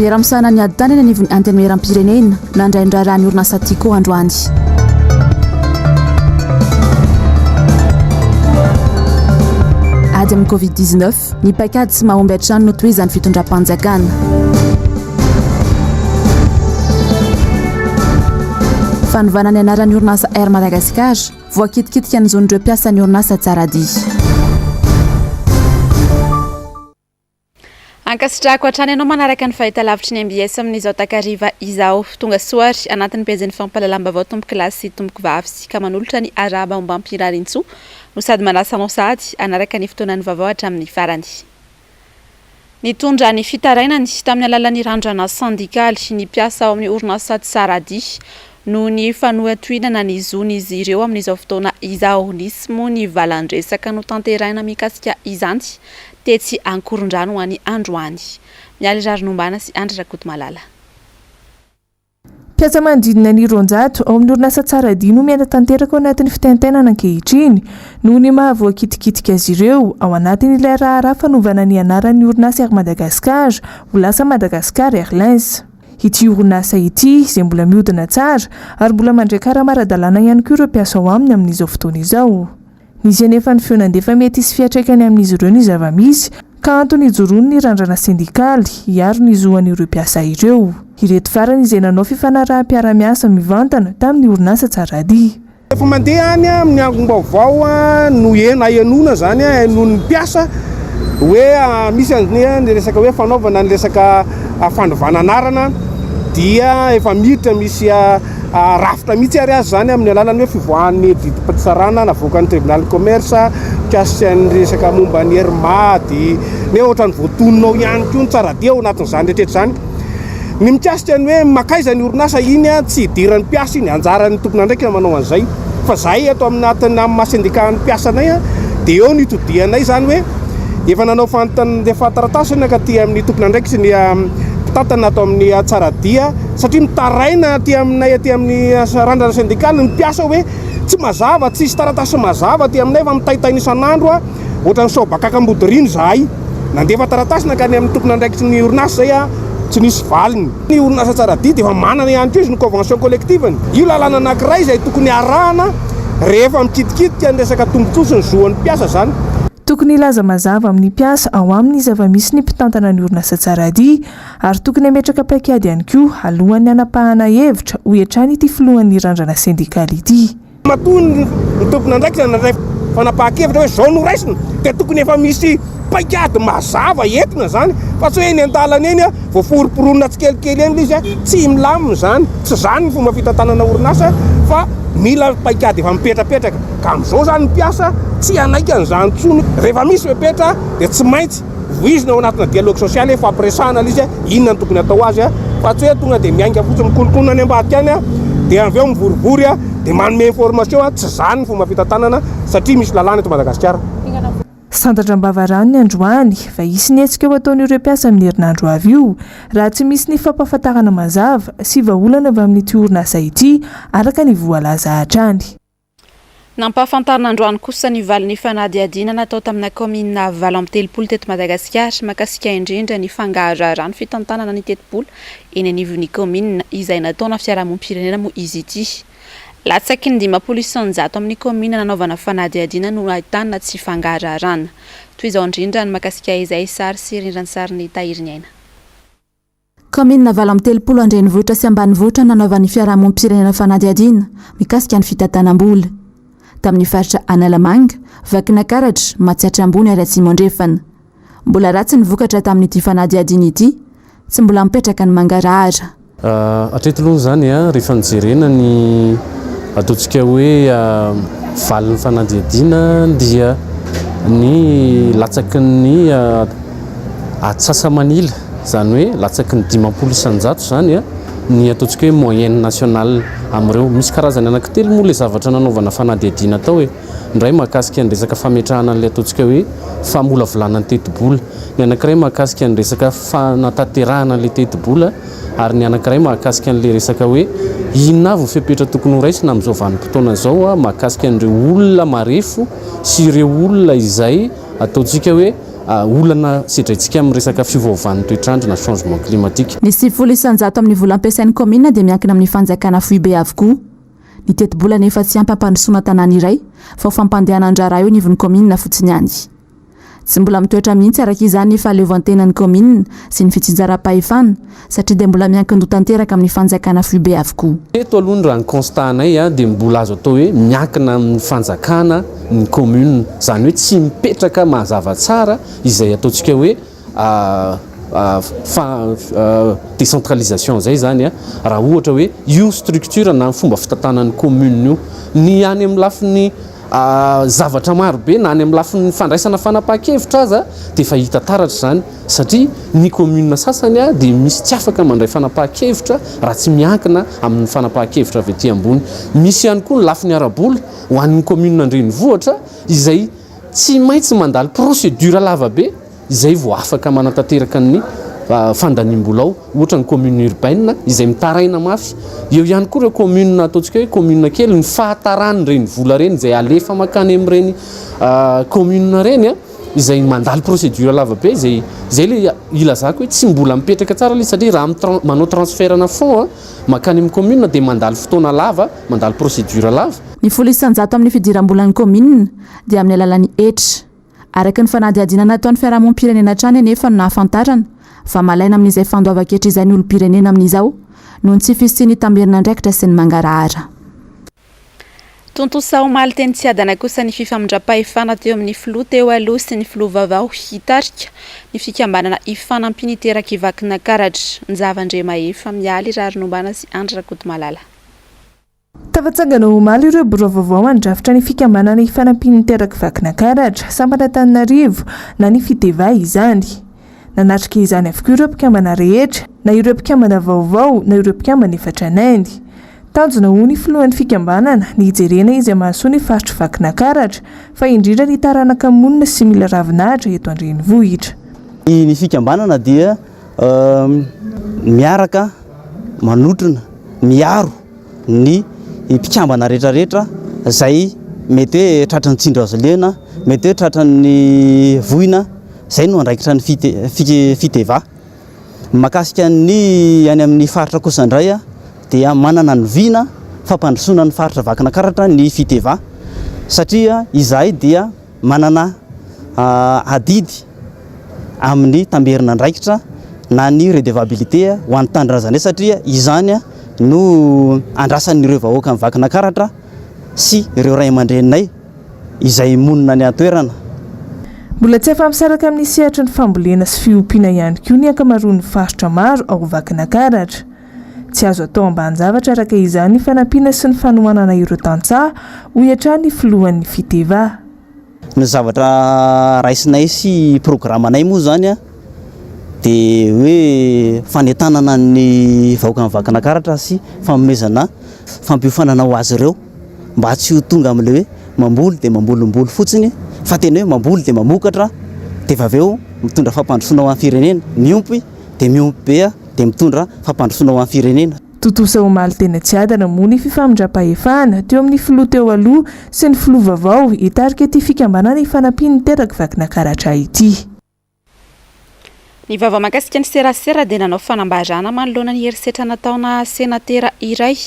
Vaomiera misahana ny ady tany eny anivon'ny Antenimierampirenena, nandray ny raharahan'ny orinasa Tiko androany. Ady amin'ny Covid 19, ny paikady tsy mahomby hatrany no tohizan'ny fitondram-panjakana. Fanovana ny anaran'ny orinasa Air Madagascar, voakitikitika ny zon'ireo mpiasan'ny orinasa Tsaradia. Ankasitrahako hatrany ianao manaraka ny fahitalavitry ny mbs amin'izao takariva izao. Tonga soa ary anatin'ny pejin'ny fampahalalam-baovao tompoko lahy sy tompoko vavy ka manolotra ny arahaba ombam-pirarintsoa no sady manasa anao sahady hanaraka ny fotoanan'ny vaovao hatramin'ny farany. Nitondra ny fitarainany tamin'ny alalan'ny randrana sendikaly ny mpiasa ao amin'ny orinasa Tsaradia noho ny fanohintohinana ny zon'izy ireo amin'izao fotoana izao. Nisy moa ny valan-dresaka notanterahina mikasika izany tetsy Ankorondrano any androany. Mialy Raharinombana sy Andry Rakotomalala. Mpiasa manodidina ny 200 ao amin'ny orinasa Tsaradia no miaina tanteraka ao anatin'ny fitaintainana ankehitriny noho ny maha voakitikitika azy ireo ao anatin'ilay raharaha fanovana ny anaran'ny orinasa Air Madagascar ho lasa Madagascar Airlines. Ity orinasa ity izay mbola mihodina tsara ary mbola mandray karama ara-dalàna ihany koa ireo mpiasa ao aminy amin'izao fotoana izao. Nisy anefa ny feo nandeha fa mety hisy fiantraikany amin'izy ireo ny zava-misy, ka antony ijoroany ny randrana sendikaly hiaro ny zo an'ireo mpiasa ireo. Ireto farany izay nanao fifanaraham-piarahamiasa mivantana tamin'ny orinasa Tsaradia. Efa mandeha any amin'ny angom-baovao no heno ahenoana izany, ahenoan'ny mpiasa hoe misy ny resaka hoe fanaovana ny resaka fanovana anarana dia efa miditra misy Rafitra mihitsy ary aza izany amin'ny alalan'ny hoe fivoahan'ny didim-pitsarana navoakan'ny tribonalin'ny commerce mikasika ny resaka momba ny Air Mad, ny hoe ohatran'ny voatonona ao ihany koa ny Tsaradia ao anatin'izany rehetra izany. Ny mikasika ny hoe mankaiza ny orinasa iny tsy idiran'ny mpiasa iny, anjaran'ny tompon'andraikitra manao an'izay. Fa izahay eto amin'ny anatin'ny amin'ny maha sendikan'ny mpiasa anay dia eo no itodihanay izany hoe efa nanao fandefa taratasy nankaty amin'ny tompon'andraikitry ny mpitantana ato amin'ny Tsaradia. Satria mitaraina aty aminay aty amin'ny randrana sendikaly ny mpiasa hoe tsy mazava, tsisy taratasy mazava aty aminay fa mitaintaina isan'andro ohatran'ny saobakaka ambodiriana izahay. Nandefa taratasy nankany amin'ny tompon'andraikitry ny orinasa izay tsy nisy valiny. Ny orinasa Tsaradia dia efa manana ihany koa izy ny convention collective-ny. Io lalàna anankiray izay tokony arahana rehefa mikitikitika ny resaka tombontsoa sy ny zoan'ny mpiasa izany. Tokony hilaza mazava amin'ny mpiasa ao aminy ny zava-misy ny mpitantana ny orinasa Tsaradia. Ary tokony hametraka paikady ihany koa alohan'ny hanapahana hevitra, hoy hatrany ity filohan'ny randrana sendikaly ity. Matoa ny tompon'andraikitra nandray fanapahan-kevitra hoe izao no raisina dia tokony efa misy paikady mazava entina izany fa tsy hoe eny an-dalana eny vao foromporonina tsikelikely eny ilay izy, tsy milamina izany, tsy izany ny fomba fitantanana orinasa fa mila paikady efa mipetrapetraka ka amin'izao izany ny mpiasa tsy hanaiky an'izany intsony, rehefa misy fepetra dia tsy maintsy Voizina ao anatina dialogue social hoe ifampiresahana ilay izy hoe inona no tokony atao azy fa tsy hoe tonga dia miainga fotsiny mikononkonona any ambadika any dia avy eo mivorivory dia manome information, tsy izany ny fomba fitantanana satria misy lalàna eto Madagasikara. Santatra am-bavarano ny androany fa hisy ny hetsika ho ataon'ireo mpiasa amin'ny herinandro ho avy io raha tsy misy ny fampahafantarana mazava sy vahaolana avy amin'ity orinasa ity araka ny voalaza hatrany. Nampahafantarina androany kosa ny valin'ny fanadihadiana natao tamina kaominina 38 teto Madagasikara mahakasika indrindra ny fangaharaharahan'ny fitantanana ny tetibola eny anivon'ny kaominina izay nataona fiarahamonim-pirenena moa izy ity. Latsaky ny 50% amin'ny kaominina nanaovana fanadihadiana no ahitana tsy fangaharaharana. Toy izao indrindra ny mahakasika izay sary sy rindran-tsarin'ny Tahiriniaina. Kaominina 38 an-drenivohitra sy ambanivohitra nanaovan'ny fiarahamonim-pirenena fanadihadiana mikasika ny fitantanam-bola. Tamin'ny faritra Analamanga, Vakinakaratra, Matsiatra Ambony ary Atsimo Andrefana. Mbola ratsy ny vokatra tamin'ity fanadihadiana ity, tsy mbola mipetraka ny mangarahara. Hatreto aloha izany rehefa nojerena ny ataontsika hoe valin'ny fanadihadiana dia ny latsaky ny atsasa-manila, izany hoe latsaky ny 50% izany ny ataontsika hoe moyenne nationale amin'ireo. Misy karazany anankitelo moa ilay zavatra nanaovana fanadihadiana tao e. Ny iray mahakasika ny resaka fametrahana an'ilay ataontsika hoe famolavolana ny tetibola, ny anankiray mahakasika ny resaka fanatanterahana an'ilay tetibola ary ny anankiray mahakasika an'ilay resaka hoe inona avy ny fepetra tokony horaisina amin'izao vanim-potoana izao mahakasika an'ireo olona marefo sy ireo olona izay ataontsika hoe. Olana sedraintsika amin'ny resaka fiovaovan'ny toetr'andro na changement climatique. Ny 90% amin'ny vola ampiasain'ny kaominina dia miankina amin'ny fanjakana foibe avokoa. Ny tetibola anefa tsy ampy hampandrosoana tanàna iray fa ho fampandehanan-draharaha eo anivon'ny kaominina fotsiny ihany. Tsy mbola mitoetra mihitsy araka izany ny fahaleovantenan'ny kaominina sy ny fitsinjaram-pahefana satria dia mbola miankin-doha tanteraka amin'ny fanjakana foibe avokoa. Eto aloha ny raha ny constat-nay dia mbola azo atao hoe miankina amin'ny fanjakana ny commune, izany hoe tsy mipetraka mazava tsara izay ataontsika hoe décentralisation izay izany raha ohatra hoe io structure na ny fomba fitantanan'ny commune io. Ny any amin'ny lafiny zavatra maro be na any amin'ny lafiny fandraisana fanapahan-kevitra aza dia efa hita taratra izany satria ny commune sasany dia misy tsy afaka mandray fanapahan-kevitra raha tsy miankina amin'ny fanapahan-kevitra avy aty ambony. Misy ihany koa ny lafiny ara-bola ho an'ny commune an-drenivohitra izay tsy maintsy mandalo procédure lava be izay vao afaka manatanteraka ny fandaniam-bola ao, ohatra ny commune urbaine izay mitaraina mafy, eo ihany koa ireo commune ataontsika hoe commune kely, ny fahataran'ireny vola ireny izay alefa mankany amin'ireny commune ireny izay mandalo procédure lava be, izay izay ilay ilazako hoe tsy mbola mipetraka tsara ilay izy satria raha manao transfert-na fonds mankany amin'ny commune dia mandalo fotoana lava, mandalo procédure lava. Ny 10% amin'ny fidiram-bolan'ny kaominina dia amin'ny alalan'ny hetra. Araka ny fanadihadiana nataon'ny fiarahamonim-pirenena hatrany anefa no nahafantarana fa malaina amin'izay fandoavan-ketra izay ny olom-pirenena amin'izao noho ny tsy fisian'ny tamberin'andraikitra sy ny mangarahara. Tontosa omaly teny Tsiadana kosa ny fifamindram-pahefana teo amin'ny filoha teo aloha sy ny filoha vaovao hitarika ny fikambanana Ifanampian'ny Terak'i Vakinakaratra, Njava Andriamahefa, Mialy Raharinombana sy Andry Rakotomalala. Tafatsangana omaly ireo birao vaovao handrafitra ny fikambanana Ifanampian'ny Terak'i Vakinakaratra, sampana Antananarivo, na ny Fiteva izany. Nanatrika izany avokoa ireo mpikambana rehetra, na ireo mpikambana vaovao na ireo mpikambana efa tranainy. Tanjona hoy ny filohan'ny fikambanana ny hijerena izay mahasoa ny faritr'i Vakinakaratra, fa indrindra ny taranaka monina sy mila ravinahitra eto an-drenivohitra. Ny fikambanana dia miaraka manotrona, miaro ny mpikambana rehetrarehetra izay mety hoe tratran'ny tsindry hazo lena, mety hoe tratran'ny voina, izay no andraikitra ny Fiteva. Mahakasika ny any amin'ny faritra kosa indray dia manana ny vina fampandrosoana ny faritra Vakinakaratra ny Fiteva satria izahay dia manana adidy amin'ny tamberin'andraikitra na ny redevabilité ho an'ny tanindrazanay satria izany no andrasan'ireo vahoakan'i Vakinakaratra sy ireo ray aman-dreninay izay monina any an-toerana. Mbola tsy afa-misaraka amin'ny sehatry ny fambolena sy fiompiana ihany koa ny ankamaroan'ny faritra maro ao Vakinakaratra. Tsy azo atao ambanin-javatra araka izany ny fanampiana sy ny fanohanana ireo tantsaha, hoy hatrany ny filohan'ny Fiteva. Ny zavatra raisinay sy programanay moa izany dia hoe fanentanana ny vahoakan'i Vakinakaratra sy fanomezana fampiofanana ho azy ireo mba tsy ho tonga amin'ilay hoe mamboly dia mambolimboly fotsiny fa tena hoe mamboly dia mamokatra dia efa avy eo mitondra fampandrosoana ho an'ny firenena, miompy dia miompy be dia mitondra fampandrosoana ho an'ny firenena. Tontosa omaly teny Tsiadana moa ny fifamindram-pahefana teo amin'ny filoha teo aloha sy ny filoha vaovao hitarika ity fikambanana ifanampian'ny terak'i Vakinakaratra ity. Ny vaovao mahakasika ny serasera dia nanao fanambarana manoloana ny herisetra nataona senatera iray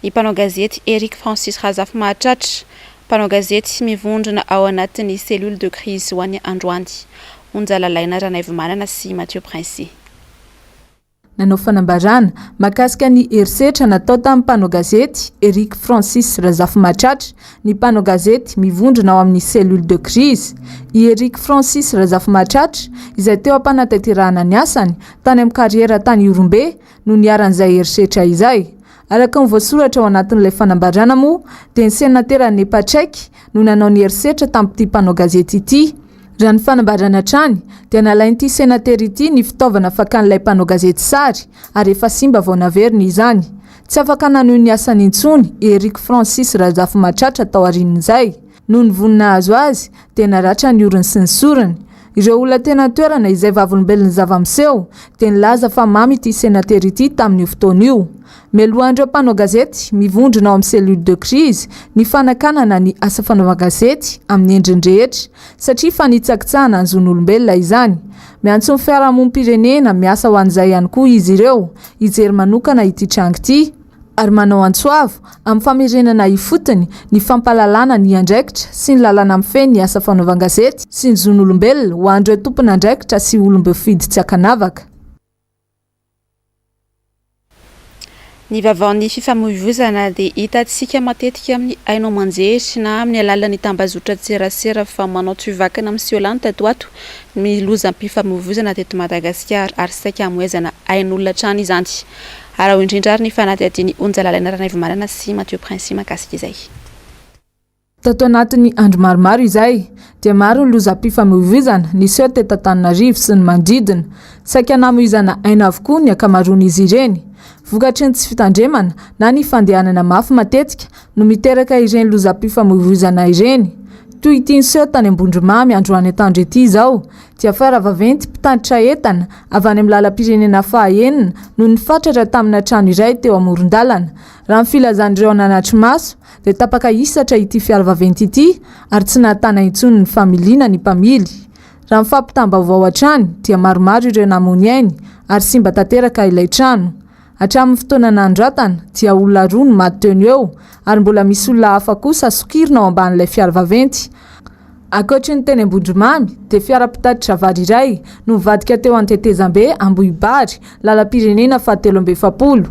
ny mpanao gazety Eric Francis Razafimahatratra, mpanao gazety mivondrona ao anatin'ny cellule de crise ho an'ny androany. Onja Lalaina Ranaivomanana sy Mathieu Princi. Nanao fanambarana mahakasika ny herisetra natao tamin'ny mpanao gazety Eric Francis Razafimahatratra ny mpanao gazety mivondrona ao amin'ny cellule de crise. I Eric Francis Razafimahatratra izay teo am-panatanterahana ny asany tany amin'ny kariera tany Ihorombe no niharan'izay herisetra izay. Araka ny voasoratra ao anatin'ilay fanambarana moa dia ny senatera Nepatrek no nanao ny herisetra tamin'ity mpanao gazety ity. Raha ny fanambarana hatrany dia nalain'ity senatera ity ny fitaovana fakan'ilay mpanao gazety sary ary efa simba vao naveriny izany. Tsy afaka nanohy ny asany intsony i Eric Francis Razafimahatratra taorian'izay. Noho ny vono nahazo azy dia naratra ny orony sy ny sorony. Ireo olona teny an-toerana izay vavolombelon'ny zava-miseho dia nilaza fa mamo ity senatera ity tamin'io fotoana io. Melohan'ireo mpanao gazety mivondrona ao amin'ny cellule de crise ny fanakanana ny asa fanaovan-gazety amin'ny endriny rehetra satria fanitsakitsahana ny zon'olombelona izany. Miantso ny fiarahamonim-pirenena miasa ho an'izay ihany koa izy ireo hijery manokana ity tranga ity ary manao antso avo amin'ny famerenana ifotony ny fampahalalana ny andraikitra sy ny lalàna mifehy ny asa fanaovan-gazety sy ny zon'olombelona ho an'ireo tompon'andraikitra sy olom-boafidy tsy ankanavaka. Ny vaovaon'ny fifamoivoizana dia hitantsika matetika amin'ny haino aman-jery na amin'ny alalan'ny tambazotran-tserasera fa manao tohivakana miseho lany tato ho ato ny lozam-pifamoivoizana teto Madagasikara ary saika hamoizana ain'olona hatrany izany. Araho indrindra ary ny fanadihadian'i Onja Lalaina Ranaivomanana sy Mathieu Princi mahakasika izay. Tato anatin'ny andro maromaro izay, dia maro ny lozam-pifamoivoizana niseho teto Antananarivo sy ny manodidina. Saika namoizana aina avokoa ny ankamaroan'izy ireny. Vokatry ny tsy fitandremana na ny fandehanana mafy matetika no miteraka ireny lozam-pifamoivoizana ireny. Toy ity niseho tany Ambondromamy androany atoandro ity izao, dia fiara vaventy mpitatitra entana avy any amin'ny lalam-pirenena faha-enina no nifatratra tamina trano iray teo amoron-dalana. Raha ny filazan'ireo nanatri-maso, dia tapaka hisatra ity fiara vaventy ity ary tsy nahatana intsony ny familiana ny mpamily. Raha ny fampitam-baovao hatrany dia maromaro ireo namoy ny ainy ary simba tanteraka ilay trano. Hatramin'ny fotoana nanoratana dia olona roa no maty teo no eo ary mbola misy olona hafa kosa sokirina ao ambanin'ilay fiara vaventy. Ankoatry ny teny Ambondromamy dia fiara mpitatitra vary iray no nivadika teo Antetezambe Ambohibary, lalam-pirenena faha 43.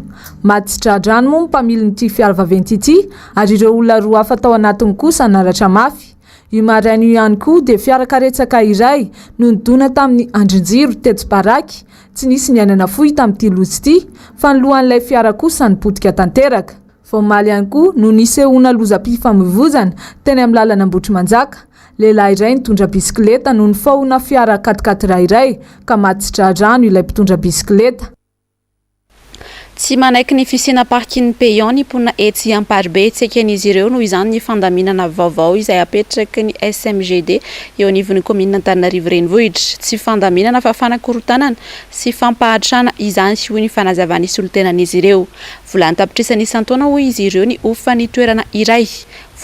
Maty tsy tra-drano moa ny mpamilin'ity fiara vaventy ity ary ireo olona roa hafa tao anatiny kosa naratra mafy. Io maraina io ihany koa dia fiara karetsaka iray no nidona tamin'ny andrin-jiro tetsy Baraky, tsy nisy ny aina nafoy tamin'ity loza ity fa ny lohan'ilay fiara kosa nipotika tanteraka. Vao omaly ihany koa no nisehoana lozam-pifamoivozana teny amin'ny lalana Ambohitrimanjaka. Lehilahy iray nitondra bisikileta no nifaohina fiara quat-quatre iray ka maty tsy tra-drano ilay mpitondra bisikileta. Tsy manaiky ny fisiana parking payant ny mponina etsy Amparibe. Tsy eken'izy ireo noho izany ny fandaminana vaovao izay apetraky ny SMGD eo anivon'ny kaominina Antananarivo Renivohitra. Tsy fandaminana fa fanakorontanana sy fampahantrana izany hoy ny fanazavan'ny solontenan'izy ireo. Vola an-tapitrisany isan-taona hoy izy ireo ny hofan'ny toerana iray.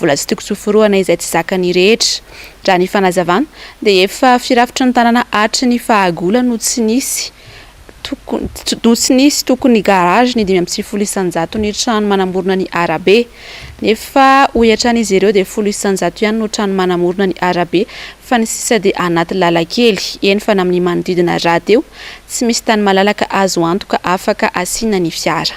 Vola tsy tokony hoforohana izay tsy zakan'ny rehetra. Raha ny fanazavana dia efa firafitry ny tanàna hatry ny fahagola no tsy nisy tokony no tsy nisy tokony garage ny 95 isan-jaton'ny trano manamorona ny arabe. Nefa hoy hatrany izy ireo dia 10% ihany no trano manamorona ny arabe fa ny sisa dia anaty lalan-kely. Eny fa na amin'ny manodidina rahateo Tsy misy tany malalaka azo antoka afaka asiana ny fiara.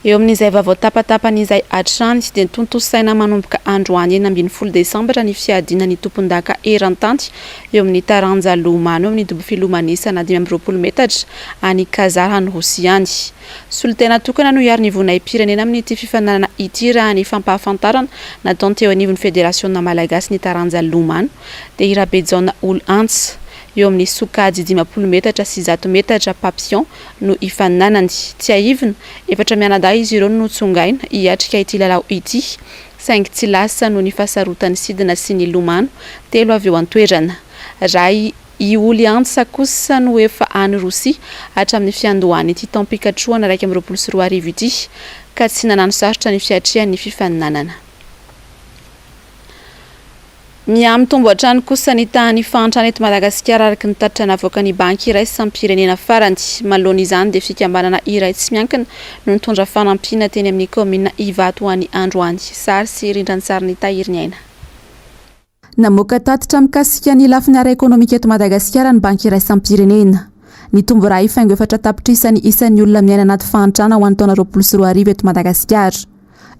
Eo amin'izay vaovao tapatapany izay hatrany dia tontosaina manomboka androany 16 desambra ny fiadiana ny tompondaka eran-tany eo amin'ny taranja lomano eo amin'ny dobo filomanisana 25 metatra any Kazar any Rosia any. Solontena tokana no hiaro ny voninahim-pirenena amin'ity fifaninanana ity raha ny fampahafantarana nataony teo anivon'ny federasiona malagasy ny taranja lomano dia i Rabejaona Olo Antsa. Eo amin'ny sokajy 50 metatra sy 100 metatra papillon no hifaninanany. Tsiahivina, efatra mianadahy izy ireo no notsongaina hiatrika ity lalao ity, saingy tsy lasa noho ny fahasarotan'ny sidina sy ny lomano telo avy eo an-toerana. Raha i Oly Antsa kosa no efa any Rosia hatramin'ny fiandohan'ity taom-pikatrohana 2021 ity, ka tsy nanano sarotra ny fiatrehany ny fifaninanana. Mihamitombo hatrany kosa ny tahan'ny fahantrana eto Madagasikara araka ny tatitra navoakan'ny Banky iraisam-pirenena farany. Manoloana izany dia fikambanana iray tsy miankina no nitondra fanampiana teny amin'ny kaominina Ivato any androany. Sary sy rindran-tsarin'i Tahiry Ny Aina. Namoaka tatitra mikasika ny lafiny ara-ekonomika eto Madagasikara ny Banky iraisam-pirenena. Nitombo iray faingo efatra tapitrisa ny isan'ny olona miaina anaty fahantrana ho an'ny taona 2020 eto Madagasikara.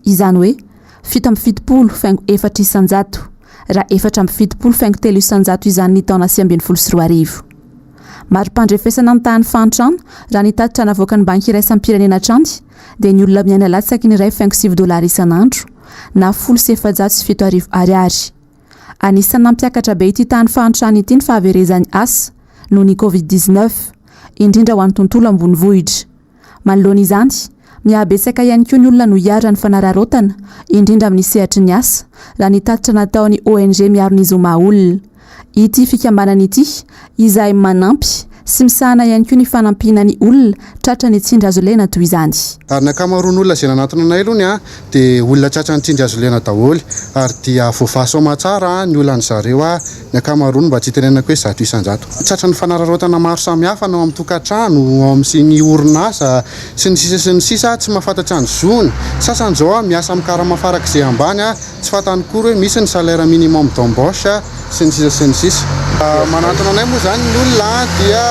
Izany hoe, 77 faingo efatra isanjato, raha 74 faingo telo isanjato izany ny taona 2019. Mari-pandrefesana ny tahan'ny fahantrana, raha ny tatitra navoakan'ny Banky iraisam-pirenena hatrany, dia ny olona miaina latsaky ny iray faingo sivy dolara isan'andro, na 7010 ariary. Anisan'ny nampiakatra be ity tahan'ny fahantrana ity ny fahaverezan'ny asa, noho ny Covid 19, indrindra ho an'ny tontolo ambonivohitra. Manoloana izany, mihabetsaka ihany koa ny olona no iharan'ny fanararaotana, indrindra amin'ny sehatry ny asa, raha ny tatitra nataon'ny ONG miaro ny zo maha olona. Ity fikambanana ity izay manampy sy misahana ihany koa ny fanampiana ny olona tratra ny tsindry hazo lena toy izany. Ary ny ankamaroan'olona izay nanatona anay aloha dia olona tratra ny tsindry hazo lena daholo ary dia voavaha soamantsara ny olan'ny zareo ny ankamaroany mba tsy hitenenako hoe 100%. Tratra ny fanararaotana maro samihafa na ao amin'ny tokantrano, ao amin'ny sy ny orinasa sy ny sisa sy ny sisa tsy mahafantatra ny zony. Sasany izao miasa amin'ny karama farak'izay ambany Tsy fantany akory hoe misy ny salaire minimum d'embauche sy ny sisa sy ny sisa. Manantona anay moa izany ny olona dia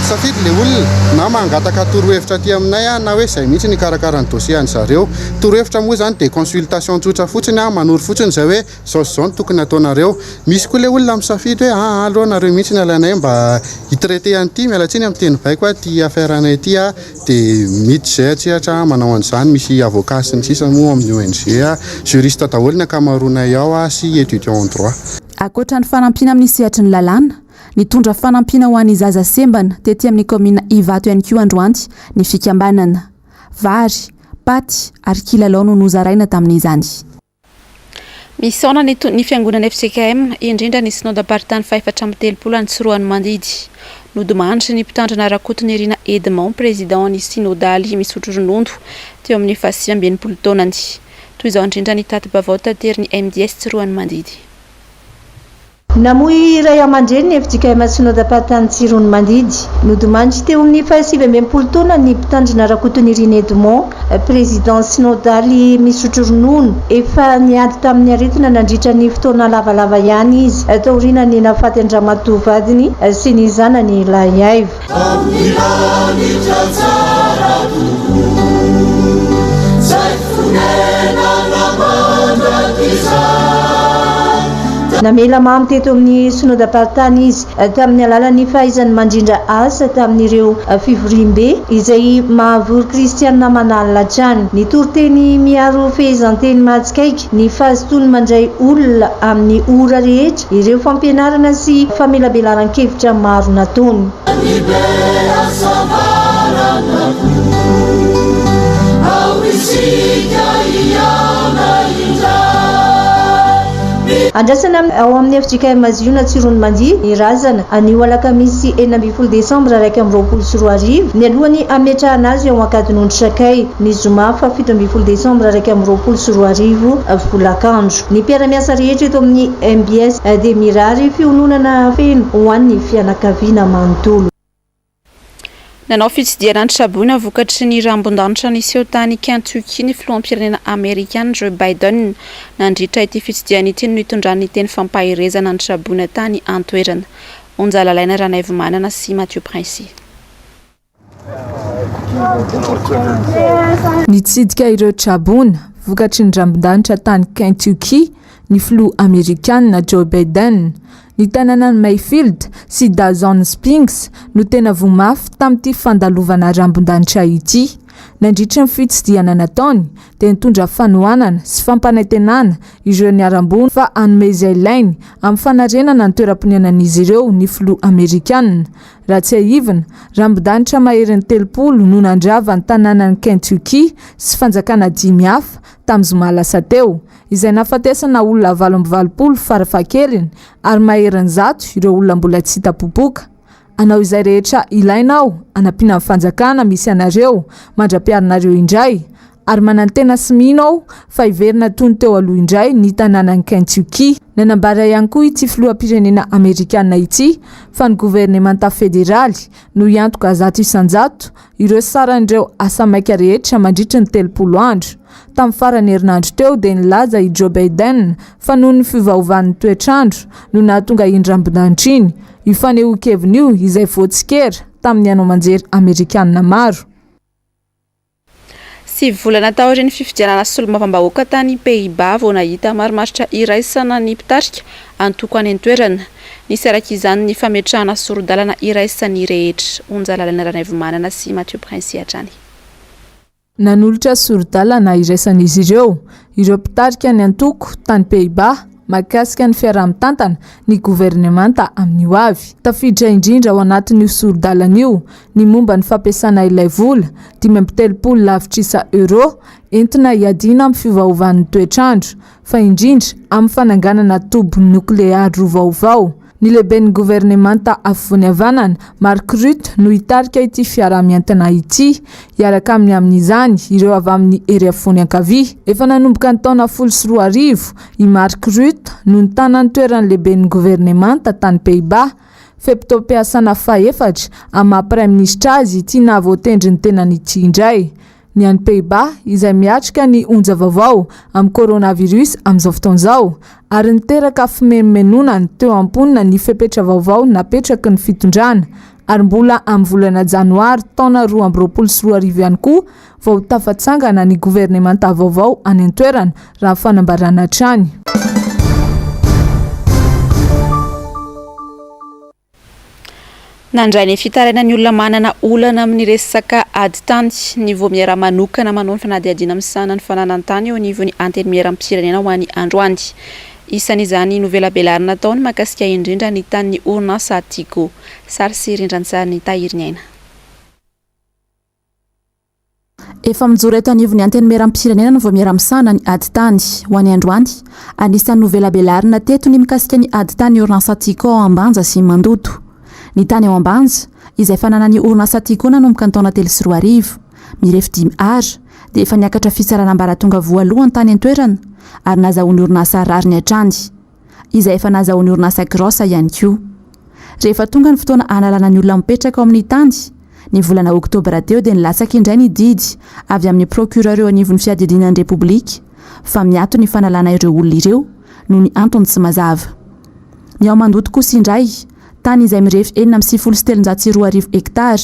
safidy ilay olona na mangataka torohevitra aty aminay na hoe izay mihitsy ny hikarakara ny dossier an-dry zareo. Torohevitra moa izany dia consultation tsotra fotsiny, manoro fotsiny izay hoe izao sy izao no tokony hataonareo. Misy koa ilay olona misafidy hoe aa aleo nareo mihitsy ny alainay mba hi-traiter an'ity, miala tsiny amin'ny teny baiko, ity affaire anay ity. Dia miditra izay an-tsehatra manao an'izany, misy avocat sy ny sisa moa amin'ny ONG, juriste daholo ny ankamaroanay ao sy étudiant en droit. Ankoatra ny fanampiana amin'ny sehatry ny lalàna, nitondra fanampiana ho an'ny zaza sembana tety amin'ny kaominina Ivato ihany koa androany ny fikambanana. Vary, paty ary kilalao no nozaraina tamin'izany. Misaona ny ny fiangonana fjkm, indrindra ny synodam-paritany faha-34 any Tsiroanomandidy. Nodimandry ny mpitandrina Rakotonirina Edmond, président ny synodaly misotro ronono, teo amin'ny faha-69 taonany. Toy izao indrindra ny tati-baovao taterin'ny MDS Tsiroanomandidy. Namoy ray aman-dreny ny fjkm Synodam-paritany Tsiroanomandidy. Nodimandry teo amin'ny faha-69 taona ny mpitandrina Rakotonirina Edmond, Président Synodaly misotro ronono. Efa niady tamin'ny aretina nandritra ny fotoana lavalava ihany izy, taorian'ny nahafaty an-dramatoa vadiny sy ny zanany lahiaivo. Amin'ny lanitra tsara tokoa, Zay fonenana mandrakizay. Namela mamy teto amin'ny Synodam-paritany izy tamin'ny alalan'ny fahaizany mandrindra asa tamin'ireo fivoriambe izay mahavory kristiana aman'alina hatrany. Ny toriteny miharo fehezanteny mahatsikaiky, ny fahazotoany mandray olona amin'ny ora rehetra, ireo fampianarana sy famelabelaran-kevitra maro nataony. Ny be hasambarana koa, ao isika hihaona indray. Andrasana ao amin'ny fjkm Ziona Tsiroanomandia ny razana, anio alakamisy 16 desambra 2021, mialohan'ny hametrahana azy ao Ankadinondry Sakay, ny zoma faha 17 desambra 2021 folakandro. Ny mpiara-miasa rehetra eto amin'ny mbs dia mirary fiononana feno ho an'ny fianakaviana manontolo. Nanao fitsidihana ny traboina vokatry ny rambon-danitra niseho tany Kentucky ny filoham-pirenena amerikana Joe Biden. Nandritra ity fitsidihana ity no nitondrany ny teny fampaherezana ny traboina tany an-toerana. Onja Lalaina Ranaivomanana sy Mathieu Princi. Nitsidika ireo traboina vokatry ny rambon-danitra tany Kentucky ny filoha amerikana Joe Biden. Ny tanànan'i Mayfield sy Dawson Springs no tena voa mafy tamin'ity fandalovana rambon-danitra ity. Nandritra ny fitsidihana nataony dia nitondra fanohanana sy fampanantenana ireo niharam-boina fa hanome izay ilainy amin'ny fanarenana ny toeram-ponenan'izy ireo ny filoha amerikana. Raha tsiahivina, rambon-danitra maherin'ny 30 no nandrava ny tanànan'i Kentucky sy fanjakana dimy hafa tamin'ny zoma lasa teo, izay nahafatesana olona 88 farafahakeliny ary maherin'ny 100 ireo olona mbola tsy hita popoka. Hanao izay rehetra ilaina aho hanampiana ny fanjakana misy anareo mandra-piarinareo indray, ary manantena sy mino aho fa hiverina toy ny teo aloha indray ny tanànan'i Kentucky. Nanambara ihany koa ity filoham-pirenena amerikana ity fa ny governemanta federaly no hiantoka 100% ireo saran'ireo asa maika rehetra mandritry ny 30 andro. Tamin'ny faran'ny herinandro teo dia nilaza i Joe Biden fa noho ny fiovaovan'ny toetr'andro no nahatonga iny rambondanitra iny. Io fanehoan-keviny io izay voatsikera tamin'ny haino aman-jery amerikana maro. Sivy volana taorian'ny fifidianana solombavambahoaka tany Pays-Bas vao nahita marimaritra iraisana ny mpitarika antoko any an-toerana. Nisy araka izany ny fametrahana sori-dalana iraisan'ny rehetra. Onja Lalana Ranaivomanana sy Mathieu Princi hatrany. Nanolotra sori-dalana iraisan'izy ireo, ireo mpitarika ny antoko tany Pays-Bas, mahakasika ny fiaraha-mitantana ny governemanta amin'ny ho avy. Tafiditra indrindra ao anatin'io sori-dalana io ny momba ny fampiasana ilay vola, 35 lavitrisa euros, entina hiadiana amin'ny fiovaovan'ny toetr'andro, fa indrindra amin'ny fananganana toby nokleary roa vaovao. Ny lehiben'ny governemanta afovoany havanana, Mark Rutte, no hitarika ity fiaraha-mientana ity. Hiaraka aminy amin'izany ireo avy amin'ny hery afovoany ankavia. Efa nanomboka ny taona 2010 i Mark Rutte no nitana ny toeran'ny lehiben'ny governemanta tany Pays-Bas. Fe-potoam-piasana fahefatra amin'ny maha praiminisitra azy ity nahavoatendry ny tenany ity indray. Ny any Pays-Bas izay miatrika ny onja vaovao amin'ny coronavirus amin'izao fotoana izao ary niteraka fimenomenonana teo amin'ny mponina ny fepetra vaovao napetraky ny fitondrana ary mbola amin'ny volana janoary taona 2022 ihany koa vao tafatsangana ny governemanta vaovao any an-toerana raha fanambarana hatrany. Nandray ny fitarainan'ny olona manana olana amin'ny resaka ady tany ny vaomiera manokana manao ny fanadihadiana misahana ny fananan-tany eo anivon'ny Antenimierampirenena ho an'ny androany. Isan'izany novelabelarina tao ny mahakasika indrindra ny tanin'ny orinasa Tigo. Sary sy rindran-tsarin'i Tahiriniaina. Efa mijoro eto anivon'ny Antenimierampirenena ny vaomiera misahana ny ady tany. Ho an'ny androany, anisan'ny novelabelarina teto ny mikasika ny ady tany orinasa Tiko ao Ambanja sy Mandoto. Ny tany ao Ambanja, izay fananan'ny orinasa Tiko nanomboka ny taona 2003, mirefy dimy Ar, dia efa niakatra fitsarana ambaratonga voalohany tany an-toerana ary nazahoan'ny orinasa rariny hatrany. izay efa nazahoan'ny orinasa Gross ihany koa. Rehefa tonga ny fotoana hanalana ny olona mipetraka ao amin'ny tany, ny volana oktobra teo dia nilatsaka indray ny didy avy amin'ny procureur eo anivon'ny fiadidiana ny Repoblika fa miato ny fanalana ireo olona ireo noho ny antony tsy mazava. Ny ao Mandoto kosa indray, tany izay mirefy 2396 hektara.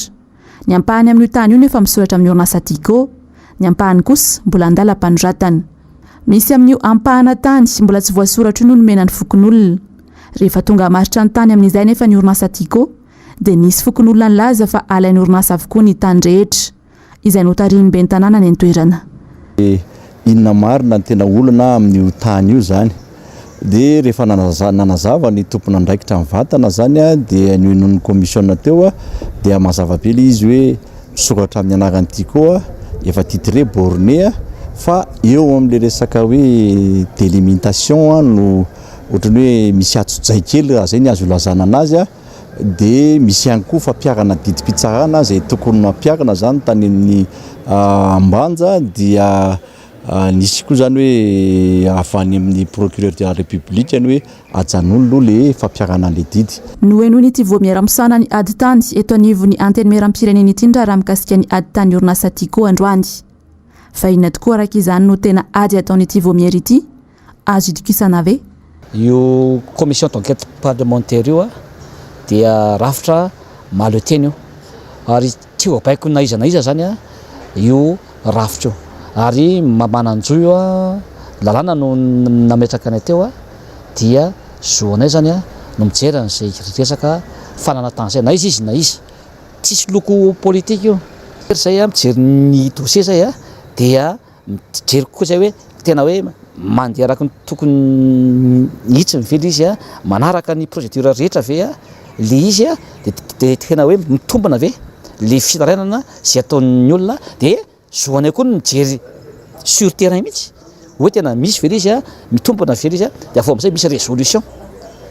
Ny ampahany amin'io tany io no efa misoratra amin'ny orinasa Tiko. Ny ampahany kosa mbola an-dalam-panoratana. Misy amin'io ampahana tany mbola tsy voasoratra io no nomena ny fokonolona. Rehefa tonga hamaritra ny tany amin'izay anefa ny orinasa Tiko dia nisy fokonolona nilaza fa alain'ny orinasa avokoa ny tany rehetra, izay notarihin'ny ben'ny tanàna any an-toerana. Dia inona marina ny tena olana amin'io tany io izany? Dia rehefa nanazava ny tompon'andraikitra mivantana izany dia nohenoin'ny commission teo dia mazava be ilay izy hoe misoratra amin'ny anaran'ny Tiko efa titré borné fa eo amin'ilay resaka hoe délimitation no ohatran'ny hoe misy atsojay kely raha izay ny azo ilazana anazy. Dia misy ihany koa fampiharana didim-pitsarana izay tokony nampiharina izany tany amin'ny Ambanja dia nisy koa izany hoe avy any amin'ny procureur de la République ny hoe ajanony aloha ilay fampiharana an'ilay didy. Nohenoin'ity vaomiera misahana ny ady tany eto anivon'ny Antenimierampirenena ity ny raharaha mikasika ny ady tany orinasa Tiko androany. Fa inona tokoa araka izany no tena ady ataon'ity vaomiera ity? Azo itokisana ve? Io commission d'enquête parlementaire io dia rafitra mahaleo tena io ary tsy voabaiko na iza na iza zany io rafitra io ary manan-jo io, lalàna no nametraka anay teo dia zo anay zany no mijery an'izay resaka fananantany zay na iza izy na iza, tsisy loko politika io. Zay mijery ny dossier zay dia Mijery kokoa izay hoe tena hoe mandeha araka ny tokony hitsiny ve ilay izy, manaraka ny procédure rehetra ve ilay izy, dia tena hoe mitombina ve ilay fitarainana izay ataon'ny olona, dia zo anay koa ny mijery sur terrain mihitsy hoe tena misy ve ilay izy, mitombina ve ilay izy, dia avy eo amin'izay misy résolution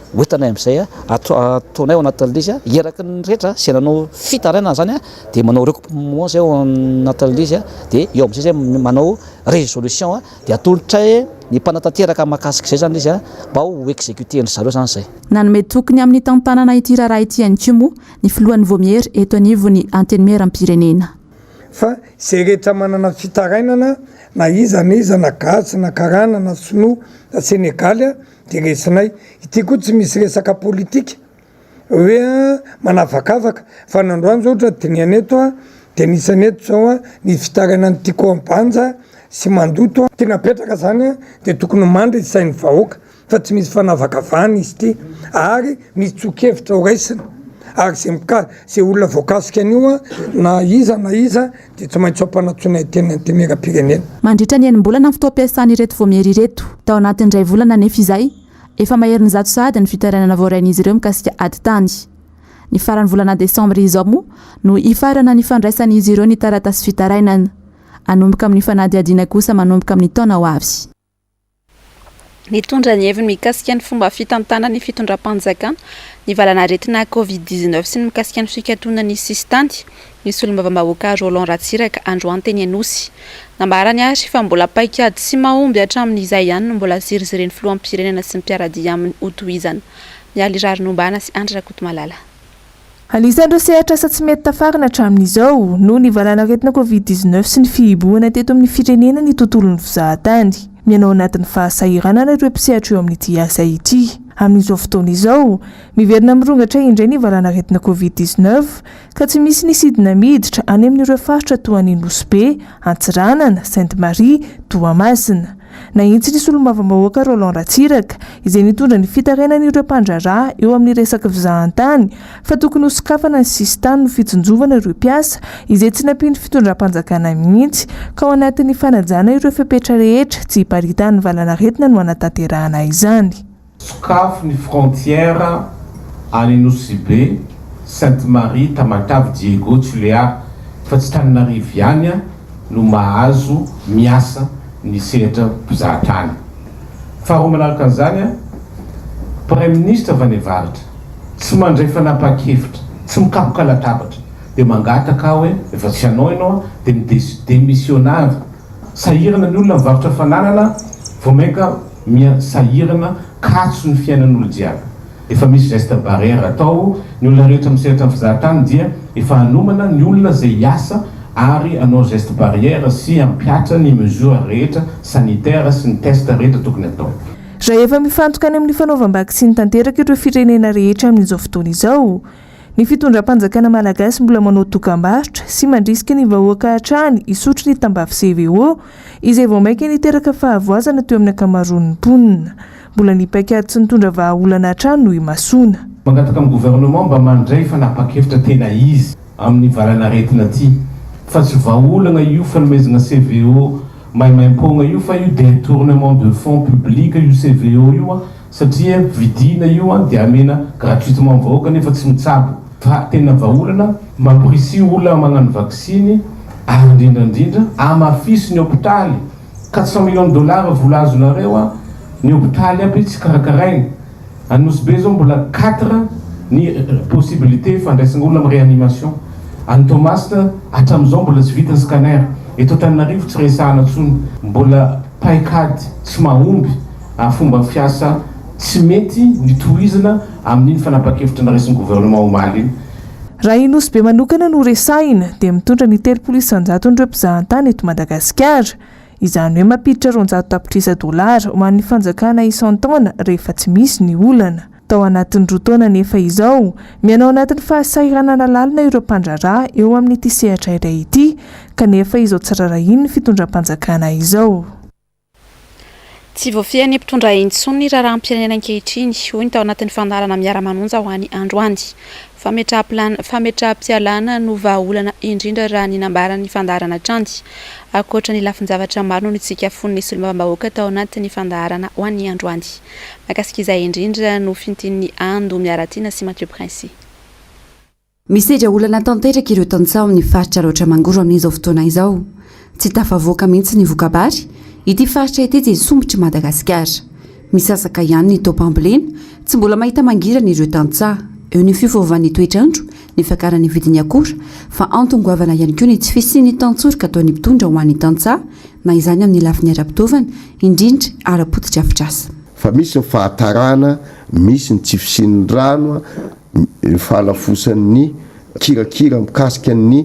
hoentinay amin'izay, ataonay ao anatin'ilay izy, eraky ny rehetra izay nanao fitarainana izany dia manao recoupement zay ao anatin'ilay izy dia eo amin'izay zay manao résolution dia atolotray ny mpanatanteraka mahakasika izay zany izy mba ho exécuter-ndry zareo zany izay. Nanome toky ny amin'ny tantanana ity raharaha ity ihany koa moa ny filohan'ny vaomiera eto anivon'ny Antenimierampirenena. Fa izay rehetra manana fitarainana na iza na iza na gasy na karana na sinoa na senegaly dia resinay. Ity koa tsy misy resaka politika. hoe manavakavaka fa ny androany zao ohatra dinihana eto a de anisany eto zao a ny fitarainan'ny Tiko Ambanja sy Mandoto a, tiana apetraka zany a de tokony mandry ny sain'ny vahoaka fa tsy misy fanavakavahana izy ity ary misy tsoa-kevitra ho raisina ary zay mika- zay olona voakasika an'io a na iza na iza de tsy maintsy ampanantsoina teny antenimierampirenena. Mandritra ny enim-bolana ny fotoam-piasan'ireto vaomiera ireto. Tao anatin'ny iray volana anefa izay, Efa maherin'ny zato sahady ny fitarainana voarain'izy ireo mikasika ady tany. Ny faran'ny volana desambra izao moa no hifarana ny fandraisan'izy ireo ny taratasy fitarainana. Hanomboka amin'ny fanadihadiana kosa manomboka amin'ny taona ho avy. Nitondra ny heviny mikasika ny fomba fitantanan'ny fitondram-panjakana ny valanaretina Covid 19 sy ny mikasika ny fikatonan'ny sisintany ny solombavambahoaka Roland Ratsiraka androany teny Anosy. Nambarany ary fa mbola paikady tsy mahomby hatramin'izay ihany no mbola zirizirin'ny filoham-pirenena sy ny mpiara-dia aminy hotohizana. Mialy Raharinombana sy Andry Rakotomalala. Anisan'ireo sehatr'asa tsy mety tafarina hatramin'izao, noho ny valanaretina Covid 19 sy ny fihibohana teto amin'ny firenena ny tontolon'ny fizahantany. Miaina ao anatin'ny fahasahiranana ireo mpisehatra eo amin'ity asa ity. Amin'izao fotoana izao, miverina mirongatra indray ny valanaretina Covid 19 ka tsy misy ny sidina miditra any amin'ireo faritra toa an'i Nosy Be, Antsiranana, Sainte Marie, Toamasina. Nahitsy ny solombavambahoaka Roland Ratsiraka, izay nitondra ny fitarainan'ireo mpandraharaha eo amin'ny resaka fizahantany, fa tokony hosokafana ny sisintany no fitsinjovana ireo mpiasa, izay tsy nampian'ny fitondram-panjakana mihitsy, ka ao anatin'ny fanajana ireo fepetra rehetra tsy hiparitahan'ny valanaretina no hanatanterahana izany. Sokafo ny frontière any Nosy Be, Sainte Marie, Tamatave, Diego, Tulear fa tsy Tananarivo ihany no mahazo miasa ny sehatra mpizahatany. Faharoa manaraka an'izany, Praiminisitra avy any avaratra tsy mandray fanapahan-kevitra, tsy mikapoka latabatra dia mangataka aho hoe rehefa tsy hanao ianao dia mi-demissionnava. Sahirana ny olona mivarotra fananana vao mainka miha sahirana katso ny fiainan'olo jiaby. Efa misy geste barrière atao, ny olona rehetra misehatra amin'ny fizahatany dia efa hanomana ny olona izay hiasa ary hanao geste barrière sy hampihatra ny mesure rehetra sanitaire sy ny test rehetra tokony atao. Raha efa mifantoka any amin'ny fanaovam-baksiny tanteraka ireo firenena rehetra amin'izao fotoana izao, Ny fitondram-panjakana malagasy mbola manao dokambarotra sy mandrisika ny vahoaka hatrany hisotro ny tambavy CVO, izay vao mainka niteraka fahavoazana teo amin'ny ankamaroan'ny mponina. Mbola ny paikady tsy nitondra vahaolana hatrany no imasoana. Mangataka amin'ny gouvernement mba mandray fanapankevitra tena izy amin'ny valanaretina ty fa tsy vahaolagna io fanomezagna CVO maimaimpoagna io fa io detournement de fonds public io CVO io a Satria vidiana io an dia amena gratuitement am vahoaka nefa tsy mitsabo fa tena vahaolana mampirisiha olona magnano vaksiny ary indrindra indrindra amafiso ny hopitaly 400 millions de dollars vola azonareo an ny hopitaly aby tsy karakaraina any Nosy Be zao mbola quatre ny possibilité fandraisana olona am réanimation any Toamasina hatramizao mbola tsy vita ny scanner eto Antananarivo tsy resahana tsony mbola paikady tsy mahomby ary fomba fiasa tsy mety ny tohizana amin'iny fanapahan-kevitra noraisin'ny gouvernement omaly iny. Raha i Nosy Be manokana no resahina dia mitondra ny 30 isan-jaton'ireo mpizahantany eto Madagasikara. Izany hoe mampiditra 200 tapitrisa dolara ho an'ny fanjakana isan-taona rehefa tsy misy ny olana. Tao anatin'ny roa taona anefa izao, miaina ao anatin'ny fahasahiranana lalina ireo mpandraharaha eo amin'ity sehatra iray ity kanefa izao tsy rarahian'ny fitondram-panjakana izao. Tsy voafehin'ny mpitondra intsony ny raharaham-pirenena ankehitriny, hoy ny tao anatin'ny fandaharana Miara-manonja ho any androany. Fametraham-pialana no vahaolana indrindra raha ny nambaran'ny fandaharana hatrany. Ankoatra ny lafin-javatra maro no nitsikafonin'ny solombavambahoaka tao anatin'ny fandaharana ho an'ny androany. Mahakasika izay indrindra no fintinin'i Ando Miaratiana sy Mathieu Princi. Misedra olana tanteraka ireo tantsaha ao amin'ny faritra Alaotra Mangoro amin'izao fotoana izao. Tsy tafavoaka mihitsy ny voka-bary, ity faritra ity dia sombitr'i Madagasikara. Misasaka ihany ny taom-pambolena, tsy mbola mahita mangirana ireo tantsaha. Eo ny fiovaovan'ny toetr'andro, ny fiakaran'ny vidin'ny akora, fa antony goavana ihany koa ny tsy fisian'ny tantsoroka ataon'ny mpitondra ho an'ny tantsaha, na izany amin'ny lafiny ara-pitaovana, indrindra ara-potodrafitrasa. Fa misy ny fahatarana, misy ny tsy fisian'ny rano, ny fahalafosan'ny kirakira mikasika ny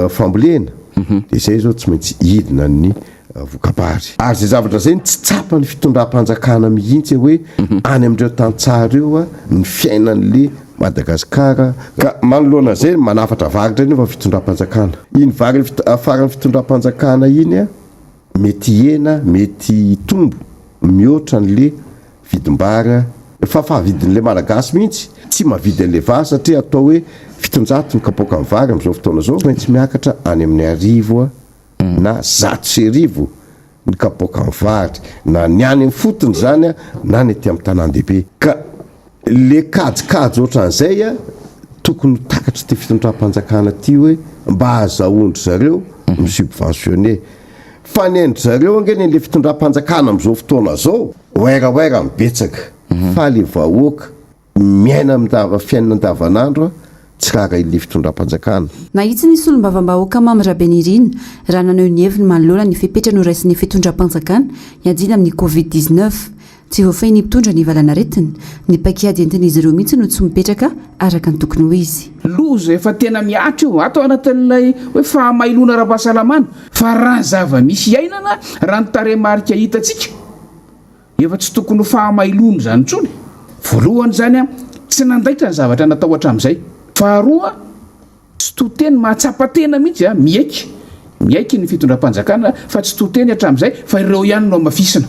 fambolena dia izay izao tsy maintsy hidina ny voka-bary. Ary izay zavatra izay no tsy tsapan'ny fitondram-panjakana mihitsy hoe any amin'ireo tantsaha ireo ny fiainan'le Madagasikara. Ka manoloana izay manafatra vary indray nefa ny fitondram-panjakana. Iny vary afaran'ny fitondram-panjakana iny mety hihena, mety hitombo mihoatra an'le vidim-bary fa fahavidin'ilay Malagasy mihitsy tsy mahavidy an'ilay vary satria atao hoe 700 ny kapoakan'ny vary amin'izao fotoana izao, tsy maintsy miakatra any amin'ny 1000 na 1100 ny kapoakan'ny vary na ny any amin'ny fotony izany na ny aty amin'ny tanàn-dehibe. Ka le kajikajy ohatran'izay tokony ho takatr'ity fitondram-panjakana ity hoe mba ahazahoan-dry zareo mi-subventionner. Fa ny an-dry zareo ange ny an'le fitondram-panjakana amin'izao fotoana izao, wairawaira no betsaka, fa le vahoaka miaina amin'ny fiainana andavanandro tsy raharahian'le fitondram-panjakana. Nahitsy ny solombavambahoaka Mamy Rabenirina raha naneho ny heviny manoloana ny fepetra noraisin'ny fitondram-panjakana hiadiana amin'ny Covid 19. Tsy voafehin'ny mpitondra ny valanaretina, ny paikady entin'izy ireo mihitsy no tsy mipetraka araka ny tokony ho izy. Loza efa tena mihatra io, ato anatin'ilay hoe fahamailoana ara-pahasalamana, fa raha ny zava-misy iainana, raha ny tarehimarika hitantsika, efa tsy tokony ho fahamailoana izany intsony. Voalohany izany, tsy nandaitra ny zavatra natao hatramin'izay. Faharoa, Tsy to teny, mahatsapa tena mihitsy a, miaiky, miaiky ny fitondram-panjakana fa tsy to teny hatramin'izay fa ireo ihany no hamafisina.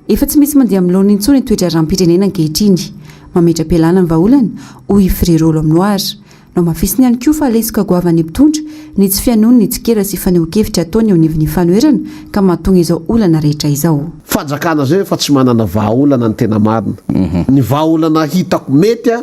Efa tsy misy mandeha amin'ny laoniny intsony ny toe-draharaham-pirenena ankehitriny. Mametra-pialana ny vahaolana, hoy i Frérot L'Homme Noir. Nohamafisiny ihany koa fa lesoka goavan'ny mpitondra ny tsy fihainoany ny tsikera sy fanehoan-kevitra ataony eo anivon'ny fanoherana ka mahatonga izao olana rehetra izao. Fanjakana zay efa tsy manana vahaolana ny tena marina. Ny vahaolana hitako mety a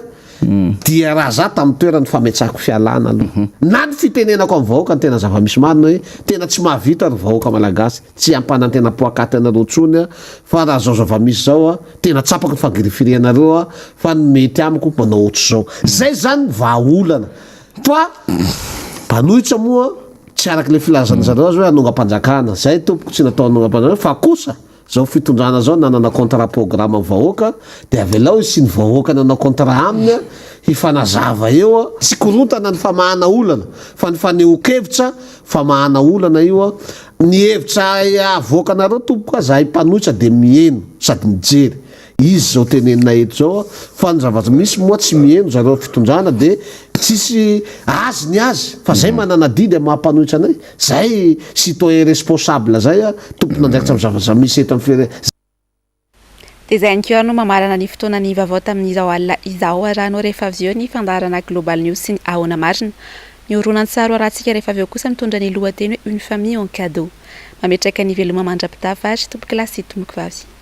Dia raha za tamin'ny toerany fametsahako fialana aloha. Na ny fitenenako amin'ny vahoaka ny tena zava-misy marina hoe tena tsy mahavita ry vahoaka malagasy, tsy hampanantena poakaty anareo intsony aho fa raha zao zava-misy zao aho tena tsapako ny fangirifirianareo aho fa ny mety amiko manao ohatr'izao. Zay zany ny vahaolana fa mpanohitra moa tsy araka ilay filazan'ny zareo azy hoe hanongam-panjakana. Zay tompoko tsy natao hanongam-panjakana fa kosa Zao fitondrana zao nanana contrat programme am vahoaka de avelao izy sy ny vahoaka nanao contrat aminy hifanazava eo, tsy korontana ny famahana olana fa ny fanehoan-kevitra famahana olana io, ny hevitra avoakanareo tompoko a zahay mpanohitra de miheno sady mijery izy zao tenenina eto zao fa ny zavatra misy moa tsy miheno zareo fitondrana de tsisy azy ny azy fa zay manana adidy am maha mpanohitra anay. Zay citoyen responsable zay a, tompon'andraikitra amin'ny zavatra misy eto amin'ny firenena. Dia izay ihany koa no mamarana ny fotoanan'ny vaovao tamin'izao alina izao. Arahanao rehefa avy eo ny fandaharana Global News sy ny Ahoana Marina. Ny horonantsary ho arahantsika rehefa avy eo kosa mitondra ny lohateny hoe Une famille en cadeau. Mametraka ny veloma mandra-pitafa ary tompokolahy sy tompokovavy.